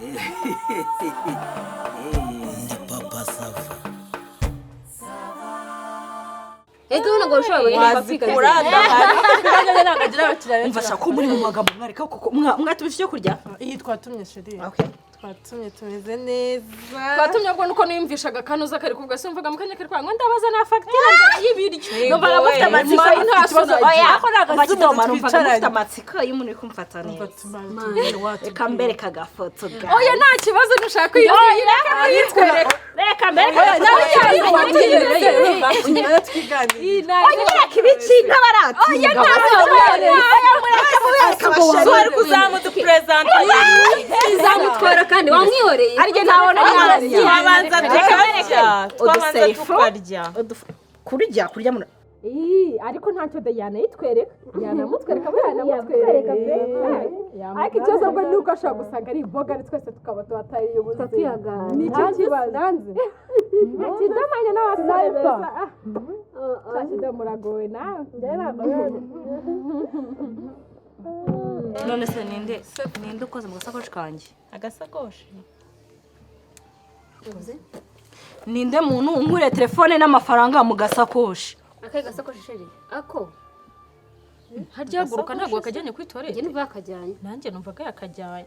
Ndi Papa Sava. Ego ntabwo ushobora Wazikura ndahari. Ntabwo agira abakiriya benshi. Mfasha ko muri mu magambo, mwareka koko mwatumije icyo kurya? Iyi twatumye, chérie. Okay. Twatumye, tumeze neza. Twatumye ubwo nuko niyumvishaga kanuza kari kuvuga, simvuga mu kanya kari kwanga ngo ndabaza na fagitire mbere y'ibiryo. Numva mufite amatsiko. Mbaye nta ikibazo. soni. Oya, Ako ni agazuba bakidoma, numvaga twicaranye. mufite amatsiko iyo umuntu uri kumfata neza. Reka mbereka agafoto ga. Oya, nta kibazo, nushaka iyo reka kuyitwereka. Reka mbereka agafoto. Twiganire. Onyereka ibiki ntabaratinda? Oya, mureke mubereke abasheri. Wari kuzamuduperezanta. Izamutwara kandi wamwihoreye. Ariko ntabona. Twabanza tukarya, twabanza Uduseifu. tukarya. Kurya, kurya Ii, ariko ntacyo de yanayitwereka, yanamutwereka, we yanamutwereka pe. Ariko ikibazo ubwo ni uko ashobora gusanga ari imboga, ari twese tukaba tuhatariye ubuzima, nicyo kibazo. Kidomanye n'abasore beza. Ah, kidomo muragowe nawe. None se ninde ukoze mu gasakoshi kanjye? Agasakoshi? Ninde muntu unkuriye telefone n'amafaranga mu gasakoshi? Akahe gasakoshi, chérie, ako? Harya haguruka, ntabwo wakajyanye kuri Njye toilette? numva yakajyanye. Nanjye numvaga yakajyanye.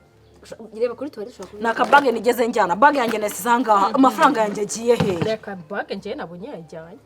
Reba kuri toilette, ushobora Ni kubona. akabage nigeze njyana? Bag yanjye nasize aha ngaha, amafaranga yanjye agiye hehe? Reka, bag njyewe nabonye yajyanye.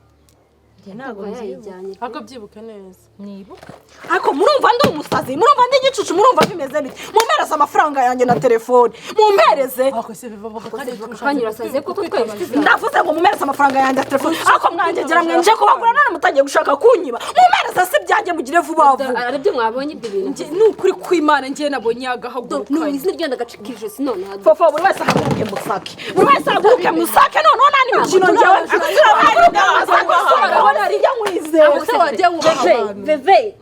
Ntabwo Kuba yayijyanye. Ahubwo byibuke neza. Nibuka. Ariko murumva ndi umusazi? Murumva ndi igicucu? Murumva bimeze bite? Mumpereze amafaranga yanjye na telefone, mumpereze. Ako se biva kandi? Kanya urasaze kuko twari inshuti zawe. Ndavuze ngo mumpereze amafaranga yanjye ya telefone. Ariko mwangegera mwenje kubagura none mutangiye gushaka kunyiba. Mumpereze si ibyanjye, mugire vuba vuba. Aribyo mwabonye ibyo bintu? Ni ukuri kw'Imana, njyewe nabonye yagahaguruka. Ni izina ryenda agacika ijosi none. Fofo, buri wese ahaguruke musake, buri wese ahaguruke musake. Noneho nta n'imikino, njyewe haguruka musake, urabona ari njya nkwizera. Se wagiye wubaha abantu? Veve,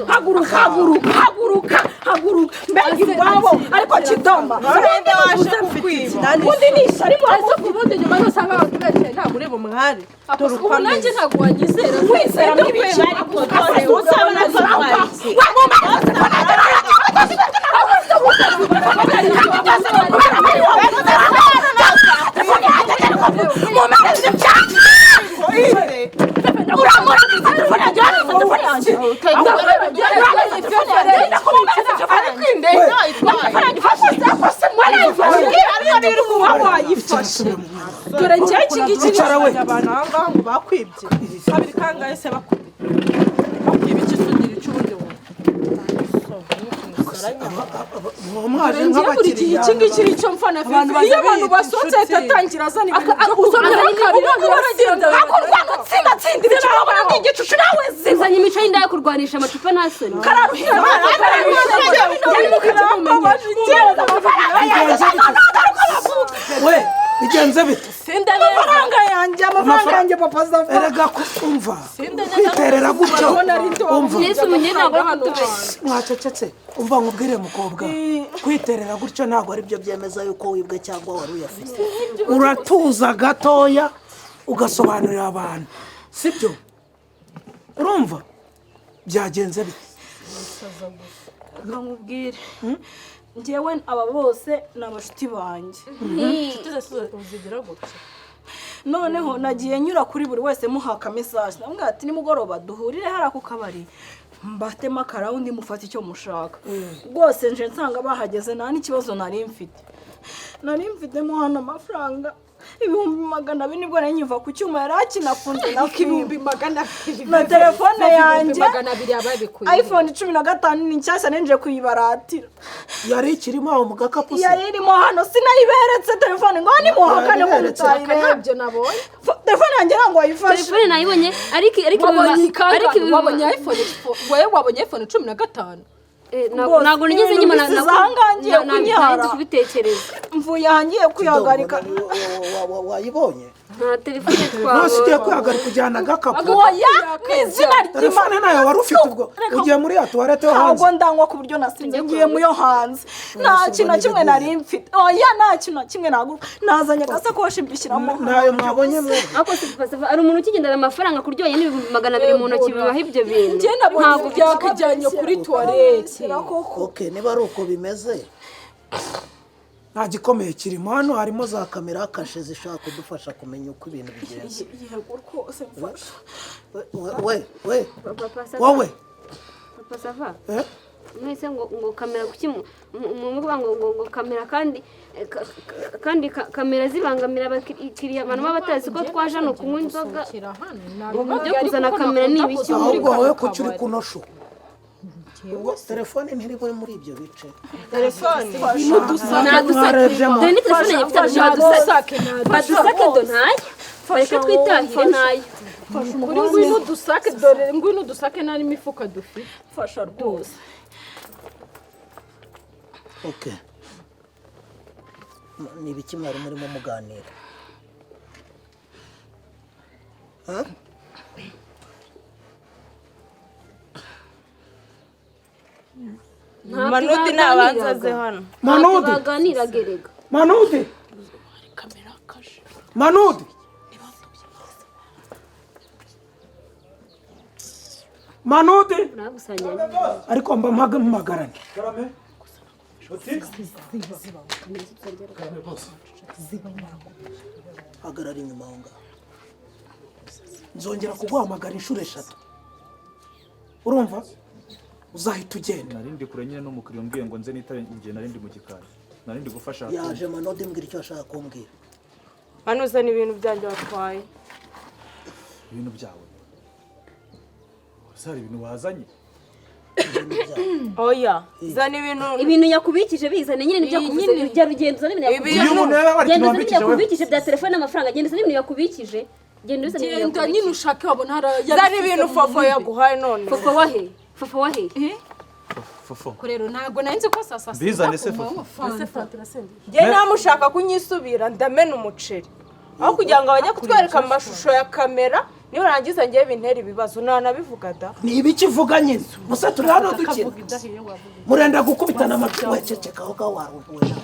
haguruka, haguruka, haguruka, haguruka. Mbega iwabo! Ariko kidoma Ninde waje kukwiba? Ubundi ni ishyari. Ese ubundi nyuma nusanga abantu benshi Ntabwo ureba umwari, dore uko ubu nanjye ameze. Ntabwo wanyizera. Wizera n'ibiki? Usabona ko atwaye. Mumereze ibyanjye, uramura telefone yanjye, uramuza telefone yanjye, uramuza telefone yanjye, telefone yanjye ifashe, wayifashe. Dore njyewe iki ngiki ni Icara we. Abantu aha ngaha ngo bakwibye kabiri kangahe se? Bakubye, bakwiba iki se? Ugira icyo ubundi wowe? Mwaje Njyewe buri gihe nk'abakiriya. iki ngiki ni cyo mfana. Abantu Fifi, iyo abantu baza basohotse biyita ahita inshuti. atangira azana ibintu byo kuzana kabiri, baragenda. Ako rwanda tsinda tsinda ibikino, urabona ndi igicucu nawe ziba. Uzanye imico y'indaya yo kurwanisha amacupa, nta soni. Kararuhira. Bigenze bite we? Bigenze bite? Sinda neza. Amafaranga yanjye, amafaranga yanjye, papa Sava. Erega umva, kwiterera gutyo, umva. Mbese umunye ntabwo ari kutubeshya. Mwacecetse. Umva nkubwire mukobwa, kwiterera gutyo ntabwo ari byo byemeza yuko wibwe cyangwa wari uyafite. Uratuza gatoya ugasobanurira abantu, sibyo? Urumva byagenze bite? Reka nkubwire, njyewe aba bose ni abashuti banjye. Inshuti zose uzigira gutya? Noneho nagiye nyura kuri buri wese muhaka message, ndamubwira ati nimugoroba duhurire hariya ku kabari, mbatemo akaround, mufate icyo mushaka. Rwose nje nsanga bahageze, nta n'ikibazo nari mfite. Nari mfitemo hano amafaranga 200,000, nibwo nari nkiva ku cyuma, yari akinafunze na 200,000. Na telefone yanjye. 200,000 yababikuye. iPhone 15 ni nshyashya, ninjiye kuyibaratira. Yari ikirimo aho mu gakapu se? Yari irimo hano, sinayiberetse telefone ngo nimuhakane ko Yayiberetse. mutayiberetse. Ntabyo nabonye. Telefone yanjye ntabwo wayifashe. Telefone nayibonye, ariko Wabonye ariko ikangahe? Wabonye iPhone, wowe wabonye iPhone 15? Ntabwo nigeze nyuma. Ibintu bisize ahangaha, ngiye kunyara. Nari kubitekereza. Mvuye aha ngiye kwihagarika. Wayibonye? Nta telefone Nose ugiye twabonye. kwihagarika ujyana agakapu? Oya, ni izina Telefone ry'Imana. nayo wari ufite ubwo ugiye muri ya toilette yo hanze? Ntabwo ndangwa ku buryo nasinze ngiye mu yo hanze. Nta kintu na kimwe nari mfite. Oya, nta kintu na kimwe nagura. Nazanye agasakoshi mbishyiramo. Ntayo mwabonye mwe? Ariko si Papa, hari umuntu ukigendana amafaranga kuryoye n'200,000 mu ntoki bibaho ibyo bintu? Njye nabonye Ntabwo byakajyanye kuri toilette. Ok, niba ari uko bimeze. Nta gikomeye kirimo hano, harimo za kamera kashe zishobora kudufasha kumenya uko ibintu bigenze. Yego rwose, mfasha. We we. Papa Sava. Wowe. Papa Sava. Eh? Mwese ngo kamera, kuki muvuga ngo kamera kandi kandi kamera zibangamira abakiriya, abantu baba batazi ko twaje hano kunywa inzoga? Ngo byo kuzana kamera ni ibiki? Ahubwo wowe kuki uri kunosho? Ubwo telefone ntiri buri muri ibyo bice? Telefone. Mwarebyemo? Dore ni telefone yanjye ifite badusake, badusake do, ntayo, bareke twitahire, ntayo. Kuri ngwino dusake, dore ngwino dusake, nta n'imifuka dufite. Mfasha rwose. Okay, ni ibiki mwari murimo muganira? Ha? Ntabwo Manudi nabanza aze hano. Manudi. Baganiraga erega. Manudi, Manudi, Manudi. Uragusangira. Ariko mba mpamagarane. Karame. Uti? Hagarara inyuma aho ngaho. Nzongera kuguhamagara inshuro eshatu, urumva? Uzahita ugenda. Narindi kure nyine n'umukiriya umbwiye ngo nze nitabe, igihe narindi mu gikari. Narindi gufasha. Yaje Manodi, mbwira icyo ashaka kumbwira. Manu, uzana ibintu byanjye watwaye. Ibintu byawe. Ese hari ibintu wazanye? Ibintu byawe? Oya, zana ibintu. Ibintu yakubikije bizane nyine, nibyo yakuvuze, jya rugendo uzane ibintu yakubikije. Iyo umuntu yaba hari Genda ikintu uzane ibintu wambikije wewe. yakubikije bya telefone n'amafaranga, genda uzane ibintu yakubikije, genda uzane ibintu Genda nyine yakubikije. ushake wabona hari. Zana ibintu Fofo yaguhaye none. Fofo wahe? Fofo wahe? Fofo. Ko rero ntabwo nari nzi ko sasa. Bizane se, Fofo. Njye ntamushaka kunyisubira, ndamena umuceri aho kugira ngo bajye kutwereka amashusho ya kamera, nibarangiza ngewe bintera ibibazo, ntanabivuga da. Ni ibiki uvuga nyine? Gusa turi hano dukina, murenda gukubitana amacumu. Wececeka aho ngaho, warumbuwe nawe.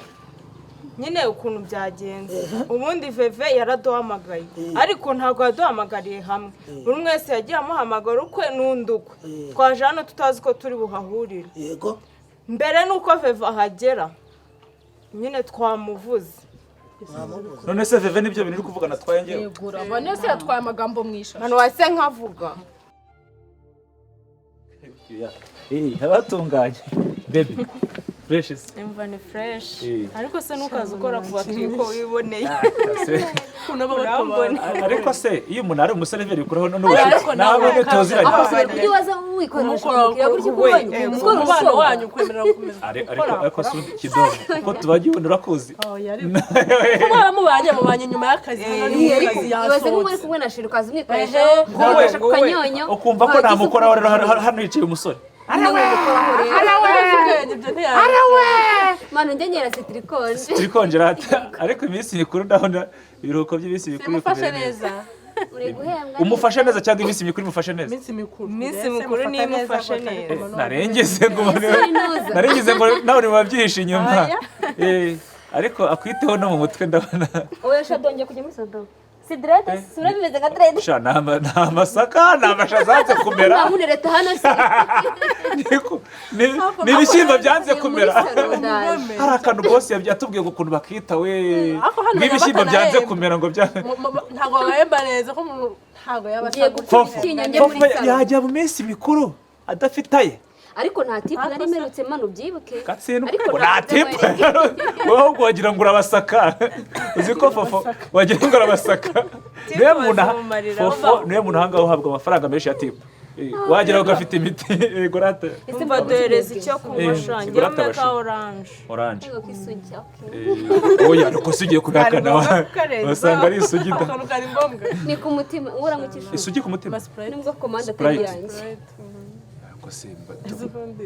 Nyine ukuntu byagenze, ubundi Veve yaraduhamagaye, ariko ntabwo yaduhamagariye hamwe, buri umwe wese yagiye amuhamagara ukwe n'undi ukwe. Twaje hano tutazi ko turi buhahurire. Mbere nuko Veve ahagera nyine twamuvuze. Mwamubuze? None se Veve nibyo bintu uri kuvuga natwaye ngewe? Yegura abone se yatwaye amagambo mu ishashi. Manu, wahise nkavuga. Abatunganye. Baby. Fresh is. Imva ni fresh. Eh. Ariko se ntukaze ukora ku bakiriya uko wiboneye. Se. Urambona. Ariko se iyo umuntu ari umuseriveri ukuraho n'ubucuti nawe tuziranye. Kuki waza wikoresha umukiriya gutya uko ubonye? Uziko Umubano wanyu ukwemerera gukomeza. Ariko si kidomo kuko tubagiye ubona urakuzi. Kuba mubanye nyuma y'akazi, hano ni mu kazi. Ibaze nk'ubu uri kumwe na sheri, ukaza umwikoresha, Wowe, ukoresha ku kanyonyo. Ukumva ko namukoraho rero, hano hicaye umusore. Manu, njye nyera sitirikone. Turi kongera, ariko iminsi mikuru ndabona ibiruhuko by'iminsi mikuru Mufashe bikomeye neza. Uri guhembwa. Umufashe neza cyangwa iminsi mikuru imufashe neza? Iminsi mikuru. Iminsi mikuru niyo imufashe neza. Narengeze ngo narengeze ngo nawe uri mubabyihishe inyuma. Ariko akwiteho no mu mutwe ndabona. Oya sha, dongeye kujya muri sodo si dread, sura bimeze nka dread. Sha, ni amasaka, ni amashaza yanze kumera. Ntamunereta hano se? Ni ibishyimbo byanze kumera. Muri salo ndaje. Hari akantu boss yatubwiye ngo ukuntu bakita we Ariko hano nk'ibishyimbo byanze batanahemba. kumera ngo bya Ntabwo bahemba neza ko umuntu ntabwo yaba Ngiye ashaka. gukora Fofo icyinyo njye muri Fofo salo. yajya mu minsi mikuru adafite aye. Ariko nta tip nari mperutse, manu, ubyibuke. Gatsindwa. Ariko Ngo nta ntabwo tip, wowe ahubwo wagira ngo urabasaka. Uzi ko Fofo wagira ngo urabasaka, niwe muntu bazimumarira. Fofo niwe muntu ahangaha uhabwa amafaranga menshi ya tip. Wagira ngo afite imiti. Yego rata. Umva, duhereza icyo kunywa. Eh, Shange sigura meka atabasha. orange. Orange. Ariko k'isugi, okay. Oya, nuko si ugiye kubihakana Ntabwo ngombwa kukarenza. wasanga ari isugi da. Akantu kari ngombwa. Ni ku mutima uramukije. Isugi ku mutima. Nubwo komande atari Sprite. yanjye. Ariko se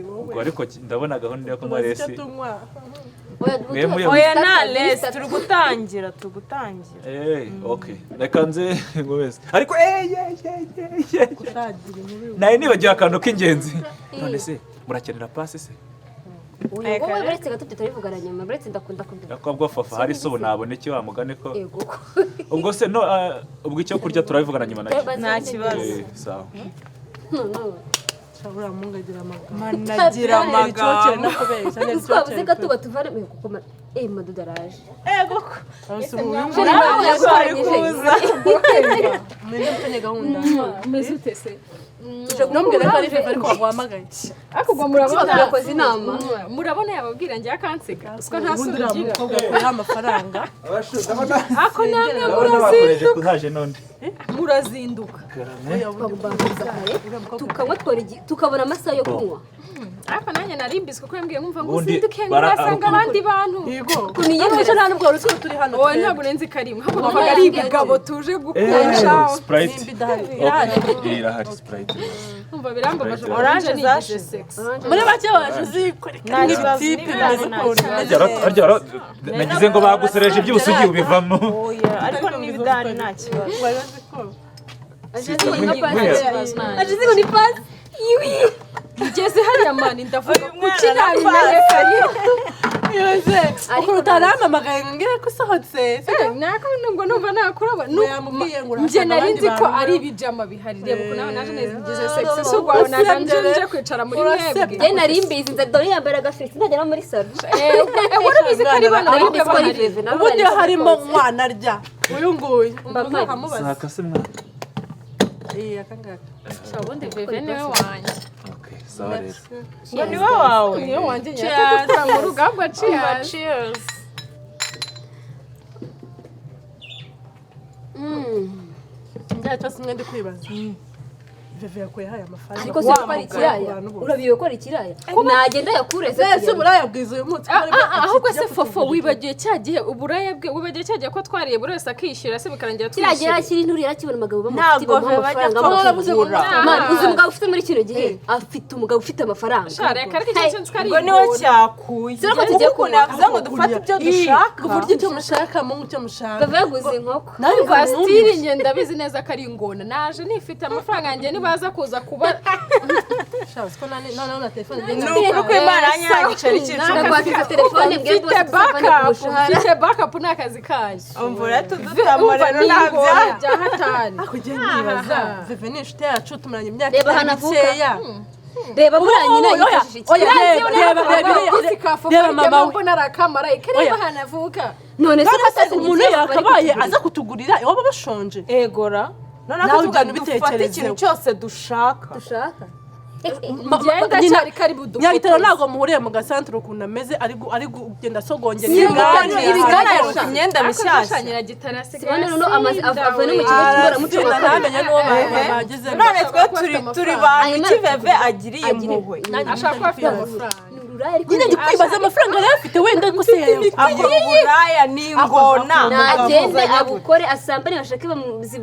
ubwo ariko ndabona gahunda yo kunywa resi. Oya. Oya, nta lesi, turi gutangira, turi gutangira. Okay, reka nze ngomeze, ariko eh ye nawe nibagiwe akantu k'ingenzi. None se murakenera pasi se? Wowe buretse gato, tutabivugana nyuma, buretse ndakunda kubyuka. Ariko Fafa hari se ubu nabona iki wa mugani ko Yego. Ubwo se no ubwo icyo kurya turabivugana nyuma nacyo. Nta kibazo. Sawa. No no. Managira amagambo. Twabuze gato batuvane kuko Madudu araje. Ego ko. Nawe kuza. Mwende mutanye gahunda. Umeze ute se? Ntumbwire ko ari Veve ariko waguhamagaye. Ariko ubwo murabona Twakoze inama. Murabona yababwira njye akansiga. Siko nta Ubundi sura uriya ugira. mukobwa yakuyeho amafaranga. Ako namwe Ndabona bakoreje kuhaje none. Murazinduka. Tukanywa tukabona amasaha yo kunywa. Ariko nanjye nari mbizi kuko yambwiye nkumva ngo Ubundi uzinduke ngo urasanga abandi bantu. Yego. Ukuntu yiyemera Nta nubwo wari uzi ko turi hano. Oya ntabwo nenzi karimwe. Ahubwo numvaga ari ibigabo tuje gukoresha. Sprite. Nimba idahari. Okay, irahari Sprite. Umva birambabaje. Orange zashize. sex. Muri make waje uzikoreka Nta kibazo, nk'ibitipe bimeze ukuntu. Nagize ngo bagusereje iby'ubusugi ubivamo. Oya, ariko n'ibidahari nta kibazo. Wari uzi ko Aje ngo ni pasi. Iwi. Ngeze hariya mani ndavuga Uyu mwana kuki na nabimenye kare. Yoze, ukuntu utarampamagaye ngo ngere ko usohotse. Nako ngo numva nakuraba. Yamubwiye ngo Njye urasanga nari abandi nzi ko bantu. ari ibijama bihari. Reba ukuntu nawe naje neza ngize sex. Si ubwo naje nje kwicara muri mwebwe. Njye nari mbizi nza dore yambara agafiriti nagera muri salo. Wari ubizi ko ari bano Nari bakobwa mbizi ko ari bahari. Veve nawe. Ubundi iyo harimo mwana arya. Uyu nguyu. Mba Nkamubaza. Saka se mwana. Iya, aka ngaka. Ubundi Veve niwe wanjye. Okay, sawa rero. Ngo niwe wawe. Niwe wanjye nyine dukora mu rugamba. Cheers. Cheers. Njya cyose umwe ndi kwibaza. Veve yakuye aya mafaranga. Ariko se ko ari ikiraya? Urabiwe ko ari ikiraya? Nagenda yakure se. Ese uburaya bwiza uyu munsi. Ahubwo se Fofo wibagiwe cya gihe uburaya bwe wibagiwe cya gihe ko twariye buri wese akishyura se bikarangira Kiriya gihe twishyura. akiri inturi yarakibona umugabo bamufite Ntabwo bamuha Veve ajya amafaranga kugura. Man, uzi umugabo ufite muri kino gihe afite umugabo ufite amafaranga. Sha reka ariko icyo kintu ari Ngo niwe cyakuye. Sura ko tugiye Kuko ukuntu kunywa. yavuze ngo dufate ibyo dushaka. Kuburyo icyo mushaka mu icyo mushaka. Veve yaguze inkoko. Nawe Vastiri njye ndabizi neza ko ari ingona naje nifite amafaranga yanjye nibaza kuza kuba Shazi ko nani noneho na telefone Ni ukuri ko Imana yanyaye igiceri cy'icumi. Ndakwakira telefone mbwe mfite bose tuzavane ku backup mushahara. mfite backup ni akazi kanyu Umvura tudutamo Umva rero ni nta ingona bya. bya hatari. Kujya nibaza. Veve ni inshuti yacu tumaranye imyaka Reba itari ahantu avuka. mikeya. Reba buriya nyina yifashishije Oya, ikiraya. reba, reba, reba mama we. Mbona ari akamarayika reba Oya. ahantu avuka. None se None se ko umuntu yakabaye aza kutugurira iwabo bashonje. Egora. None Nawe akavuga ugenda dufate ubitekerezeho. ikintu cyose dushaka. dushaka. Ngenda cyari kari budufotoze. Nyabitaro ntabwo muhuriye mu gasantere ukuntu ameze ari kugenda asogongera Ibigarasha. Imyenda mishyashya. Sibona noneho amaze avuye no mu kigo cy'ingororamuco Arasinda ntamenye n'uwo bagezemo. None twe turi bantu ki Veve agiriye impuhwe. Ashaka kuba afite amafaranga. Ni ururaya ariko Nyine ndi kwibaza amafaranga yari afite wenda ko se yayakuye. Akora uburaya n'ingona. Nagende abukore asambane bashake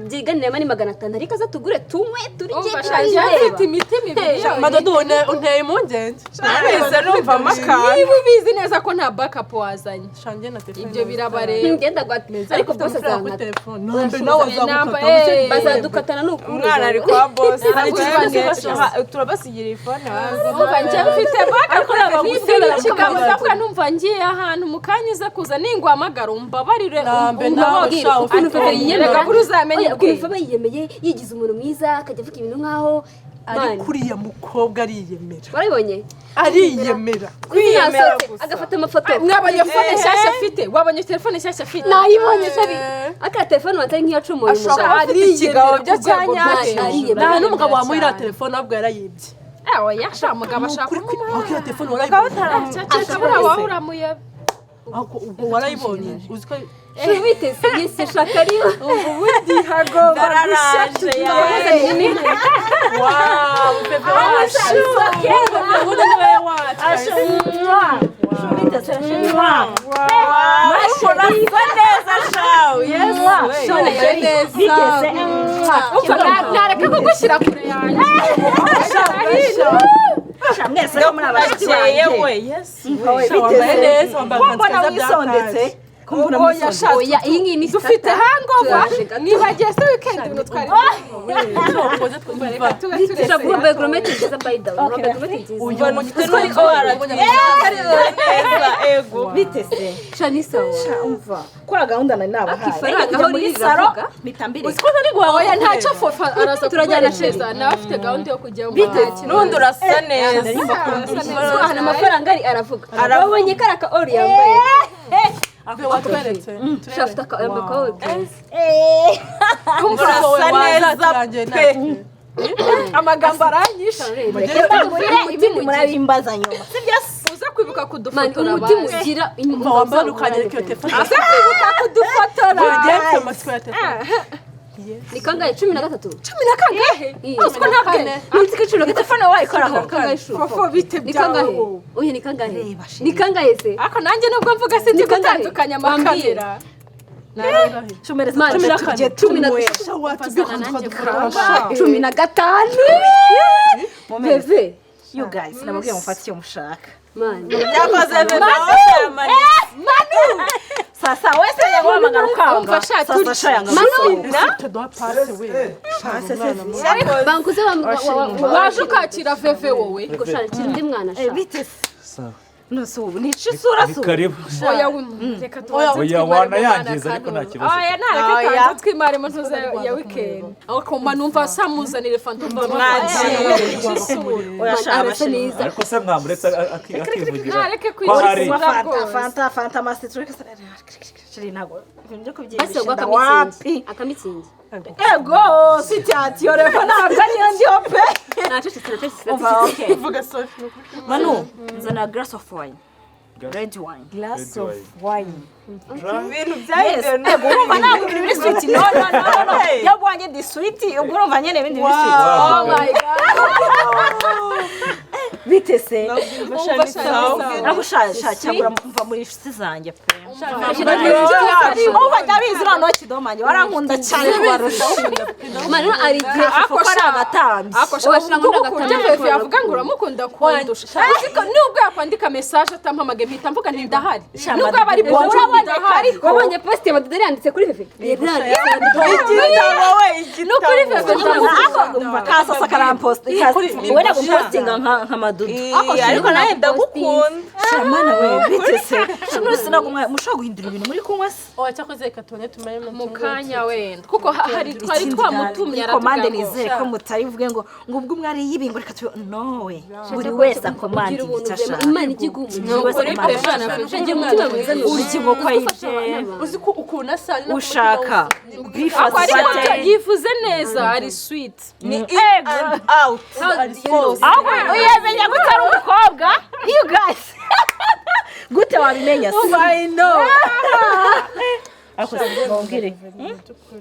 byiganiremo ni 500 ariko aza tugure tunywe turye Umva sha afite imitima ibiri yonyine. Madodo unteye impungenge. Nahise numva amakara. Niba ubizi neza ko nta backup wazanye. Shange na telefone. Ibyo birabareba. Ngenda gwate ariko bose Amafaranga kuri azankata. telefone. Nambe nawe azagukata. Bazadukatana ni ukuri. Umwana ari kwa boss. Hari ikibazo. Turabasigira iyi phone waza. Umva njye mfite backup Ariko ntabwo nibwira gusebera ikigabo kubibaza. ndavuga numva ngiye ahantu mu kanya uza kuza ningwamagara umbabarire Nambe nawe umbabwire. sha ufite Ukuntu Veve yiyemera. Reka buri uzamenye Oya, ukuntu ubwenge. Veve yiyemeye yigize umuntu mwiza akajya avuga ibintu nkaho Ariko uriya mukobwa ariyemera. warabibonye Ariyemera. Kwiyemera Nasohotse, gusa. agafata amafoto Mwabonye phone nshyashya afite wabonye telefone nshyashya afite nayibonye shari aka telefone watari nk'iyacomoye Ashobora umugabo kuba afite ikigabo byo cya nyacyo. Ariyemera. Nta n'umugabo wamuha iriya telefone ahubwo yarayibye. Oya sha mugabo ashaka Kuri kumuha. kuri iriya telefone warayibonye. Cyakira wowe uramuyeba. Ahubwo ubwo warayibonye. Uzi ko Shubite yise shaka ariyo Ubundi hagomba Dararaje yawe. Wow, Veve wacu. Ubundi ni wowe wacu. Urasa neza shawe. Yesu we. Wambaye neza. Nareka kugushyira kure yanjye. Mwese muri abashyitsi Urakeye banjye. we. Yesu we. Wambaye neza, wambaye Ko mbona akanzu keza wisondetse. byataje. Oya sha, Oya, iyi ngiyi ni dufite starter. hangover. Turaje gato. Nibagiye se weekend ibintu twari Reka tube turese. Ushobora kuba gourmette nziza, by the way. Wambaye gourmette nziza. Ubona ufite n'utwara neza, ego. Bite se? Sha, ni sawa. Umva, kora gahunda nari nabahaye. Ifaranga Kujya aho muri riri saro riravuga. mpita mbireka. Oya, ntacyo, Fofa araza Turajyana. kuguherekeza, nawe afite gahunda yo kujya mu N'undi urasa neza. Ahantu amafaranga ari aravuga. Wabonye kariya ka ori yambaye? Watweretse. Sha, afite yambaye ka ori keza. Urasa neza pe. Amagambo aranyishe. Ibindi murabimbaza nyuma, sibyo se? Uza kwibuka Man, kudufotora. umutima Bazi. ugira Umva, wambara ukanyereka iyo telefone. Uza kwibuka kudufotora. Ugiye amatsiko ya telefone. Ni kangahe? 13? Cumi na kangahe? Uzi ko nta bwenge. Nunzi ko 13. Telefone wayikoraho? Ni kangahe shu? Fofo, bite Ni byawe kangahe? wowe? Oya, ni kangahe? Reba, sheri. Ni kangahe se? Ariko nanjye nubwo mvuga sinzi Ni kangahe? gutandukanya amakamera. Cumereza. Man, Tujye tujye cumi na tunywe. 15. Bebe. You guys, nababwiye mufate icyo mushaka. Man. Byakoze veve yamanitse. Sasa wese yaguhamagara ukanga. Umva sha, Sasa turya. sha, yanga. Manu. Tuduha pase we. Bankuze. Waje ukakira veve wowe. Gushakira undi mwana sha. Bite se? Sawa. Nose ubu nica isura Ni se ubu? karibu. Oya, reka tubanze Oya, twimare mu wanayangiza mwana. ariko nta Kantu. kibazo. Oya, nareke Oya. tubanze twimare mu ntuza ya weekend, ariko mba numva samuzanire fanta Oya Man, sha, arasa abashinwa. neza. Ariko se mwamuretse akivugira Nareke ko hari kwishyura Fanta, rwose. fanta, fanta masitiri. Sheri, ntabwo ibintu byo Basi kubyigisha ubwo inda akamitsingi. wapi. Akamitsingi. Ego sitiyati yoreva, ntabwo ariyo ndiyo pe. Nacecetse, nacecetse. Umva, okay. Vuga Sophie, ni ukuri. Manu, nzana glass of wine, red wine. Glass Red of wine. wine. Ibintu byahinduwe. Ego, urumva ntabwo ibintu biri sweet. No, no, no, no, no. Yo bwanjye di sweet, ubwo urumva nyene ibindi biri sweet. Oh my God. Bite se? Umva sha, ni sawa. Ntabwo sha sha, cyangwa mva muri inshuti zanjye pe. Umva. Umva, ndabizi noneho kidomange warankunda cyane kubarusha. Man, ari igihe Ako ari agatambyi. Ako sha, Oya, ubwo ntabwo ku buryo agatanga. Veve yavuga ngo uramukunda kundusha, uzi ko nubwo yakwandika message atampamagaye mpita mvuga nti ndahari, nubwo aba ari Wowe bonjour, uraboneka ndahari. ariko. Wabonye post ya Madodori yanditse kuri Veve? Igitabo we, igitabo. Nukuri Veve ndamukunda. Umva, kasasa karampost, wowe ntabwo mpostinga nka Madudu. Ii, ariko nawe ndagukunda. Shamana we, bite se? Shimwe, sinagumwa mushobora guhindura ibintu muri kunywa se? Oya, cyakoze reka tubone tumare Mu kanya wenda, kuko hari twari Ikindi twamutumye kandi, komande aratubwira ngo nizere ko mutari buvuge ngo ubwo umwe ariye ibi, ngo reka tu nowe buri wese akomande Ugira ubuntu icyo bwema. ashaka. Imana ijya iguha umugisha. Buri wese Ukuri akomande pe, icyo Imana ashaka. pe. Ugira umutima mwiza ni Urya inkoko ayirye. Uzi ko ukuntu asa ni no ku mutima Ushaka wose. beef Ako ariko asate. yivuze neza, ari sweet. Ni in and out. Ahubwo uyemenya gute ari umukobwa? You guys, gute wabimenya se? I know. Ariko se mumbwire,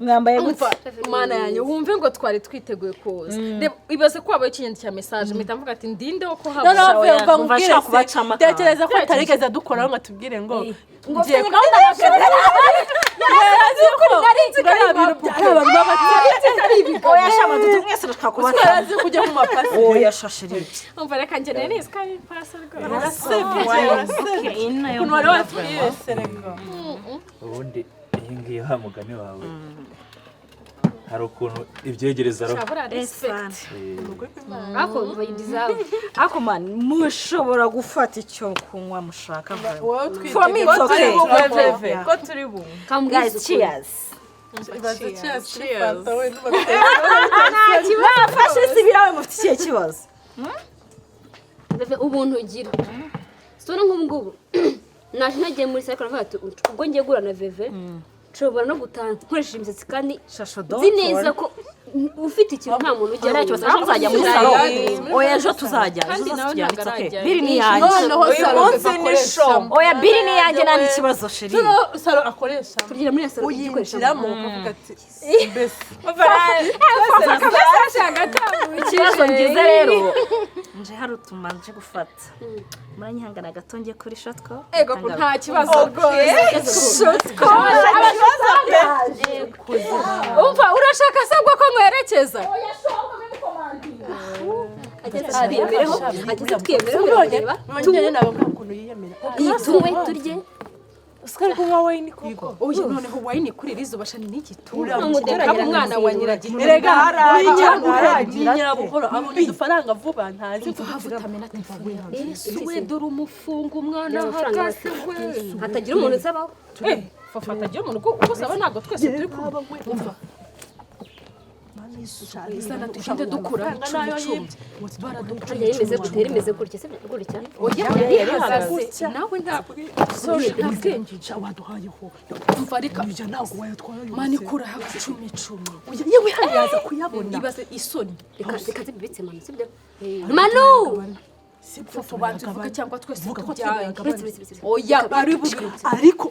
mwambaye gute? Umva, mana yanjye, wumve ngo twari twiteguye kuza. Reba, ibaze ko wabaye ikinyandiko cya message mpita mvuga ati ndinde wo kuhabona. Noneho Oya, mva numva nkubwire nshaka se, kubacamo akantu. tekereza ko atarigeze adukoraho ngo atubwire ngo Ngo ngiye mfite gahunda na Yarazi ko Nari nzi ko ari ari ibintu impapuro. ari abantu b'abatsi. Oya sha, Madudu, mwese urashaka kubata. Yarazi kujya mu mapasi. Oya sha, sheri. Umva, reka njye nari nzi ko ari ipasi rwose. Urasebye, urasebye. Ukuntu wari watwiyese reka. Ubundi iyi ngiyi, wa mugani wawe, hari ukuntu ibyegereza roho. Shabura respect. Ariko you deserve. Ariko man, mushobora gufata icyo kunywa mushaka. Wowe twite. For me, it's Ko turi okay. bunywe veve, ko turi bunywe. Kambwiza Guys, ukuri. cheers. Ibaze cheers kuri fanta we. Mwafashe si ibirahure, mufite ikihe kibazo? Veve, ubuntu ugira, sibona nk'ubu ngubu naje ntagiye muri sako, aravuga ati ubwo ngiye guhura na Veve nshobora no gutaha nkoresheje imisatsi kandi Shasho, nzi neza ko ufite ikintu nta muntu ujya Nta kibazo, ejo nzajya muri salo. Oya, ejo tuzajya, ejo Kandi nawe tuzajya, ntabwo it's okay. arajyayo. Bill ni iyanjye. Noneho Uyu salo munsi ni show. akoreshamo. Oya, bill ni iyanjye, nta n'ikibazo, sheri. Noneho salo akoreshamo. Tugira muri salo igikoresho. Uyinjiramo ukavuga ati mbese. Ikibazo ngize rero, nje hari utuma nje gufata, muranyihangana gato njye kuri shotko. Ego, nta kibazo rwose. Umva, urashaka se ubwo ko nkwerekeza? Ageze twiyemereho, ageze twiyemereho, None birareba. nyine nababwira ukuntu yiyemera. Iyi, tunywe, turye. Usikari kunywa wine koko? Oya, noneho wine kuri iri zuba shani ni igitura. Umuturage umwana wa nyiragitura. Erega haragira nyirabuhoro abona udufaranga vuba, ntazi Mva utamena telefone yawe. Yesu we, dore umufungo umwana Amafaranga ahagaze we. Hatagira umuntu usabaho. Fafa, atagira umuntu ugusaba, ntabwo twese turi kumwe. Umva, sana tugende dukura icumi icumi, baradukura. Harya rimeze gute? Rimeze gutya, sibyo? Gutya. Oya, yarihagaze nawe, ntabwo, sorry, nta bwenge. Waduhayeho. Umva, reka. Ibyo ntabwo wayatwara yose. Mani, kuraho icumi icumi. Oya, yewe, hano yaza kuyabona. Ibaze isoni. Reka, reka zibibitse, Manu, sibyo? Manu! Fofo, banza uvuge cyangwa twese Vuga ko tubyaye. Uretse, uretse, uretse. Oya, bari bubwire. Ariko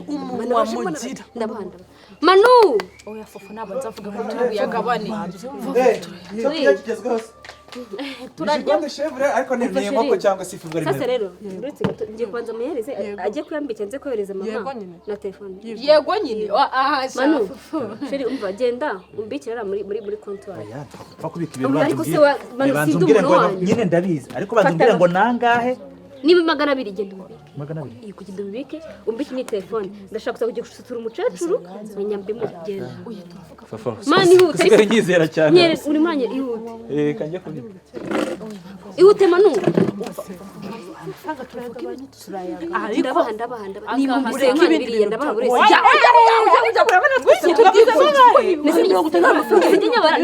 umunwa mugira. Ndabaha, ndabaha. Manu! Oya, Fofo nabanza avuga ko turi buyagabane. Icyo kurya kigezweho se? Turarya. Ni chèvre, ariko ni inkoko cyangwa se ifi ubwo Sasa rimwe. rero, uretse gato, ngiye kubanza muhereze ajye kuyambika, nze kohereza mama Yego nyine. na telefone. Yego nyine. Aha. Manu, chéri, umva, genda umbikire hariya muri comptoir. Oya, pfa kubika ibintu banza Ariko se umbwire. Manu, Banza sindi umbwire umuntu ngo wanyu. nyine ndabizi, ariko banza umbwire ngo nangahe? Niba 200, genda umubike. 200. Iyi, kugenda ubibike, umbike ni telefone. Ndashaka kuza kujya gusutura umukecuru nyambimo, genda. Fafa, Mani, ihute. usigaye nyizera cyane. Nyere uri mwanya, ihute. Eh, kanjye kubika. Ihute, Manu. Ariko Ndabaha, ndabaha, ndabaha. Niba Ureke umbise ibindi biriya, bintu. ndabaha buri wese. Oya, oya, oya, oya, urabona twese Nese nigeze nyabara, nigeze nyabara,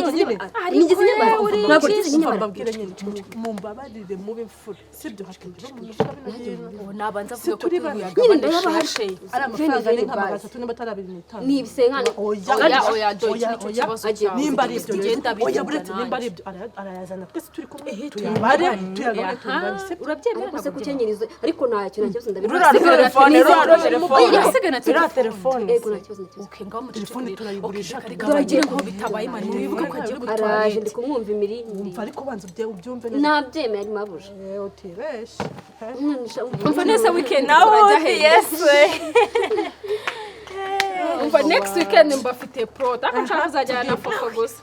ntabwo nigeze nyabara. Mbabwire nyine, mumbabarire, mube imfura, sibyo? Hatagira umuntu uvuga bino bintu. Nabanza avuga ko turi turi bane. Nyine buyagabane. ndabaha. Shashe. Ari amafaranga ni nka 300 niba atari 2.5. Ni ibisenkana. Oya. Oya, oya, Joy, Oya, nicyo oya. kibazo Agiye. cyawe. Nimba ari ibyo Tugenda rero, oya, bigenda buretse nimba ari nanjye. ibyo, arayazana twese turi kumwe, tuyabare, tuyagabane, tungane, sibyo? Urabyemera? Ariko se kukenyerizo, ariko ntacyo, nta kibazo, ndabikora. Ruriya telefone, ruriya telefone. Urasigana Ruriya telefone. Yego, nta kibazo, nta kibazo. Okay, ngaho mucecekere. Telefone turayigurisha. Okay, reka bagire nkaho bitabaye. Mani, wibuke ko agiye kuri Araje, toilette. ndi kumwumva imirindi. Umva, ariko banza ubyumve neza. Nabyemeye, ari mabuja. Utibeshe. Umva neza, weekend Nawe turajya undi he? yesu. Umva, next weekend mbafite prot, ariko nshaka kuzajyana na Fofo gusa.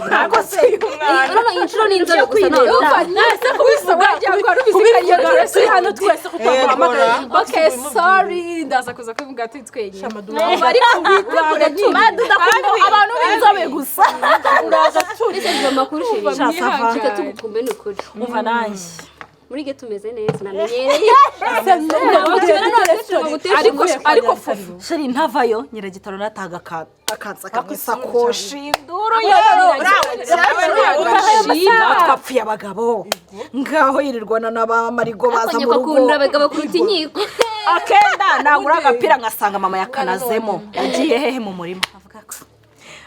Ntabwo se uyu mwana. Urabona iyi nshuro ni inzobe gusa none. Umva, nase kubivuga cyangwa rubisikanye. Turi hano twese kutamuhamagaye. Okay, sorry, ndaza kuza kubivuga turi twenyine. Shamadou. Umva, ariko witegure nyine abantu b'inzobe gusa. Uraza turi Ese biva amakuru, chéri? Mwihangane. Reka tugukumbe, ni ukuri. Umva nanjye. Muri ge tumeze neza, namenyereye. Ariko Fofo Chéri, ntavayo nyiragitaro nataga akansaka mu isakoshi, induru. Twapfuye abagabo ngaho yirirwana n'abamarigo baza mu Akonyeko rugo. akunda abagabo kuruta inkiko. Akenda nagura agapira ngasanga mama yakanazemo, yagiye hehe? Mu murima. Avuga ko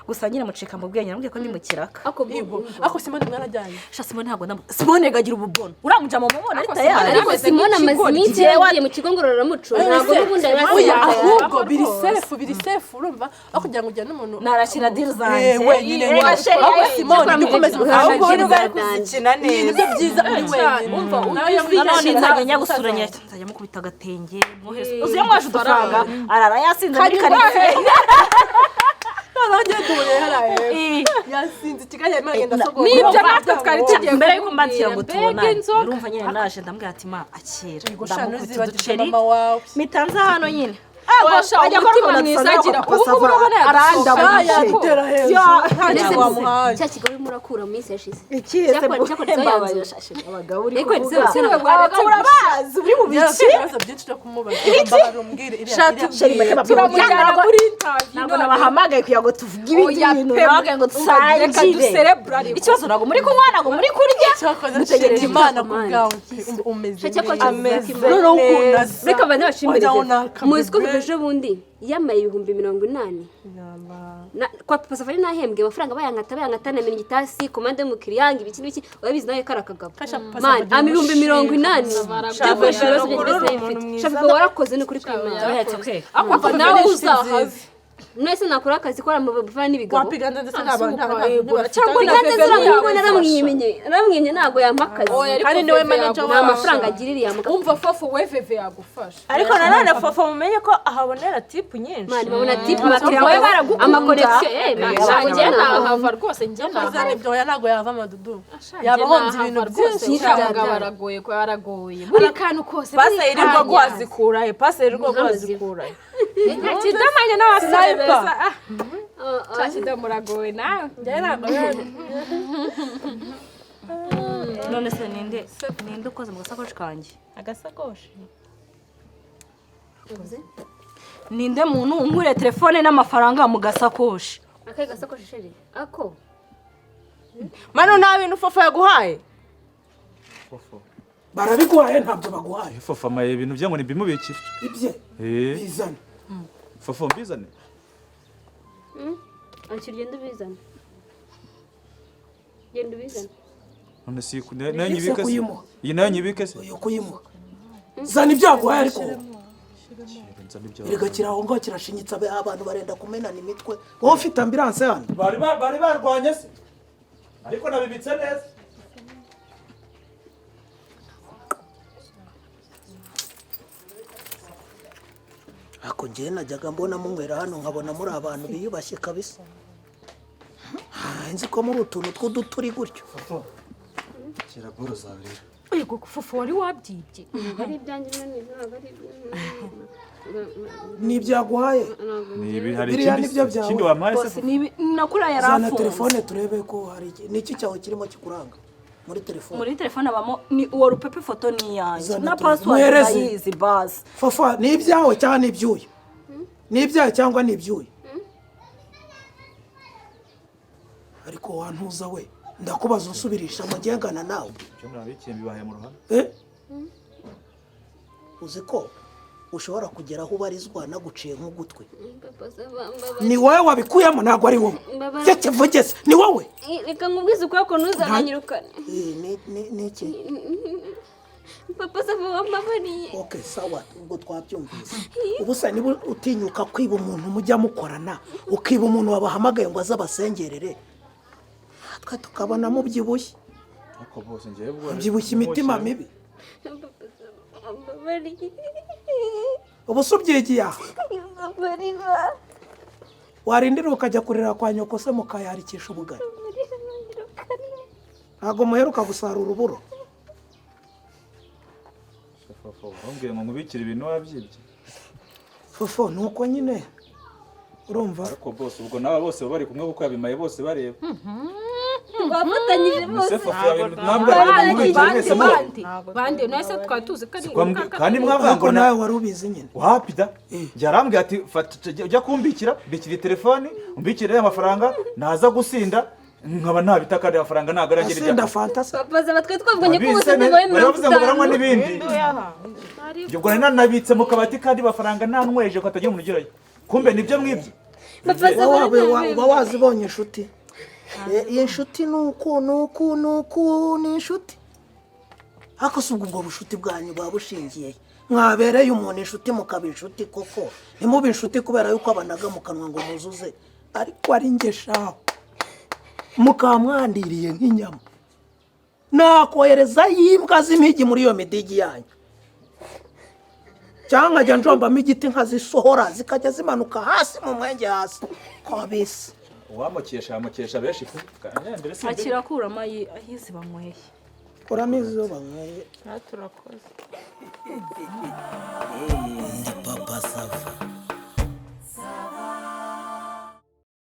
gusa nyine mucika mu bwenge, namubwiye ko ndi mu kiraka. Ako bu- Ako Simoni mwarajyanye? Sha, Simoni ntabwo ndamu Simoni agira ububono, uriya mu mubona ari tayari. Ariko Simone amaze iminsi yaragiye mu kigo ngororamuco, ntabwo n'ubundi Oya, yari ahubwo biri safe, biri safe, urumva aho kugira ngo ujyane umuntu Narakina deal zanjye. Wenyine Eh, nyine. chéri, Ahubwo Simoni dukomeze. Ahubwo Ahubwo uri bari kuzikina neza. nibyo byiza uri wenyine. Umva, Nanone nzajya njya gusura nyiracyo, nzajya mukubita agatenge mwohereza. Uzi iyo mwaje udufaranga arara yasinze muri karitsiye. Noneho ngiye duhuriye hariya yasinze i Kigali, arimo aragenda asogora. Nibyo, natwe twari tugiye Mbere yuko mbandikira ngo kumubwira, mbega tubonane, inzoga. urumva nyine naje ndambwira ati: "Ma, akira." Yego sha, Ndamukubita ntuzibagirwe uduceri mama wawe. mitanze hano nyine. Washa, umutima mwiza agira ubu ngubu, urabona yadusohoka. Yadutera hejuru, nta kintu wamuhaye. Cya kigo urimo urakura mu minsi yashize. Ikihe? Cyakwanditseho ya nzu. Abagabo uri Ariko kuvuga, ndetse abagabo urabazi, uri mu Yari biki? afite ibibazo byinshi byo kumubaza. Mbabarira umbwire iriya Chéri, mureke babwire. Turamujyana muri interview. Ntabwo nabahamagaye kugira ngo tuvuge ibindi Oya bintu, pe. nabahamagaye ngo Reka dusangire. duserebure ariko. Ikibazo, ntabwo muri kunywa, ntabwo muri kurya. Cyakoze Mutegereje nshimira Imana ku Imana. bwawe pe, umeze Shaka ko neza. Ameze Noneho ukuntu asa. Reka banze bashimire. Wagira ngo ni akabebe. Muzi ko kuva ejo bundi yamaye 80,000. Kwa Papa Safari nahembwe amafaranga, bayankata, bayankata, namenya igitasi komande y'umukiriya ngo ibiki n'ibiki, urabizi nawe kari akagabo. Kasha Papa Man, Safari ama 80,000 byo gukoresha ibibazo Uri byanjye byose umuntu nari mfite. mwiza. Shafi, warakoze, ni ukuri kw'Imana. It's okay. Ako nawe uzahave. Mwese nakora akazi kora mu bavana n'ibigabo. Wapigana ndetse n'abantu cyangwa na Piganze Veve ziriya mugore ntiyagufasha. naramwimye ntabwo yampa akazi. Oya, ariko Kandi niwe Veve manager Nta yagufasha. mafaranga agira iriya mugabo. Umva Fofo, we Veve yagufasha. Ariko nanone Fofo, mumenye ko ahabonera tip nyinshi. Mani babona tip Wowe bakira baragukunda. amakonexion man Njye ntabwo nahava rwose, njye nahava. Ibyo oya, ntabwo yava amadudu. Njye Yaba ahombye ibintu nahava rwose, byinshi. uriya mugabo aragoye ko aragoye buri kantu kose. Pase Buri yirirwa kanya. guhazikura he? Pase yirirwa guhazikura he? Kidamanye n'abasore Sniper. beza. Ah, cya muragowe nawe. None se ninde ukoze mu gasakoshi kanjye? Agasakoshi? Ninde muntu unkuriye telefone n'amafaranga mu gasakoshi? Akahe gasakoshi, chérie? Ako? Manu, nta bintu Fofo yaguhaye? Fofo. Barabiguhaye? Ntabyo baguhaye. Fofo amaye ibintu bye ngo nimbimubikire. Ibye? Eh. Bizana. Fofo, mbizane. Akira, ugenda ubizana, genda ubizana. None si nayo nyibike se? Kuyimuha. Iyi nayo nyibike se? Uyu kuyimuha. Zana ibyo yaguhaye ariko. Nzana ibyo. Erega kiri aho ngaho kirashinyitse, abe abantu barenda kumenana imitwe. Wowe ufite ambulance hano? Bari barwanye se, ariko nabibitse neza. Ako njyewe najyaga mbona munywera hano, nkabona muri abantu biyubashye kabisa. Ah, nzi ko muri utuntu tw'uduturi gutyo. Shyira boro zawe rero. Yego Fofo, wari wabyibye. Ntabwo ari ibyanjye none, ntabwo ari Ni ibyo yaguhaye. Ni ibi, hari Biriya ikindi nibyo byawe. Ikindi wampaye se? Bose ni nakuriya yari Zana afunze. telefone turebe ko hari Ni iki cyawe kirimo kikuranga muri telefone? Muri telefone habamo ni uwo rupepe, ifoto ni iyanjye Zana na telefone. password. Muhereze. Ndayizi basi. Fafa, ni ibyawe cyangwa ni iby'uyu? Ni ibyawe cyangwa ni iby'uyu? Ariko wantuza we, ndakubaza usubirisha Mugengana nawe. Ibyo nabikiye mbibahaye mu ruhame. Eh? Uzi ko ushobora kugera aho ubarizwa naguciye nk'ugutwi? Papa Sava, mbabarira. Ni wowe wabikuyemo, ntabwo ari wowe? Mbabara. Cyo kivugeze, ni wowe? Reka nkubwize ukuri ko ntuzananyirukane. Eh, ni iki? Papa Sava, wambabariye. Okay, sawa, ubwo twabyumvise. Ubu se niba utinyuka kwiba umuntu mujya mukorana, ukiba umuntu wabahamagaye ngo aze abasengerere, natwe tukabona mubyibushye. Ariko bose ngewe ubwo Mubyibushye imitima mibi. Papa Sava, wambabariye. Ubu se ubyigiye aha? Mbabarira. Warindira ukajya kurira kwa nyoko se, mukayarikisha ubugari? Mbabarira, ntuzanyirukane. Ntabwo muheruka gusarura uburo. Fofo, wambwiye ngo nkubikire ibintu wabyibye. Fofo, ni uko nyine, urumva. Ariko bose ubwo nawe bose baba bari kumwe kuko yabimaye bose bareba. Twafatanyije bose. Ese Fofo mwambwira ngo nkubikire mwese mubona? Bande bande, none twari tuzi ko ari Kandi mwavuga ngo Ariko nawe wari ubizi nyine. Wapi da, yarambwiye ati: "Fata, ujya kumbikira, mbikira telefoni, umbikire amafaranga, naza gusinda nkaba ntabita, kandi amafaranga ntabwo aragira ibyo." Asinda fanta se? Papa Sava, twe twavuganye ko ubusinzi bwawe mirongo Baravuze ngo baranywa itanu. n'ibindi. Ubwo nari nanabitse mu kabati kandi mafaranga ntanweje ko hatagira umuntu ugerayo, kumbe nibyo mwibye. Papa Sava, Uba wazibonye inshuti. Eh, iyi nshuti ni uku, ni uku, ni uku, ni inshuti. Ariko si ubwo bushuti bwanyu buba bushingiye he? Mwabereye umuntu inshuti mukaba inshuti koko, ntimube inshuti kubera yuko abanaga mu kanwa ngo muzuze. Ariko ari njye shaho, mukaba mwandiriye nk'inyama, nakohereza y'imbwa z'impigi muri iyo midigi yanyu, cyangwa nkajya njombamo igiti nkazisohora zikajya zimanuka hasi mu mwenge hasi kabisa. Uwamukesha yamukesha benshi pe. Mbere si mbere. Akirakuramo ayizi banyweye. Kuramo izo banyweye. Turakoze. Ndi Papa Sava.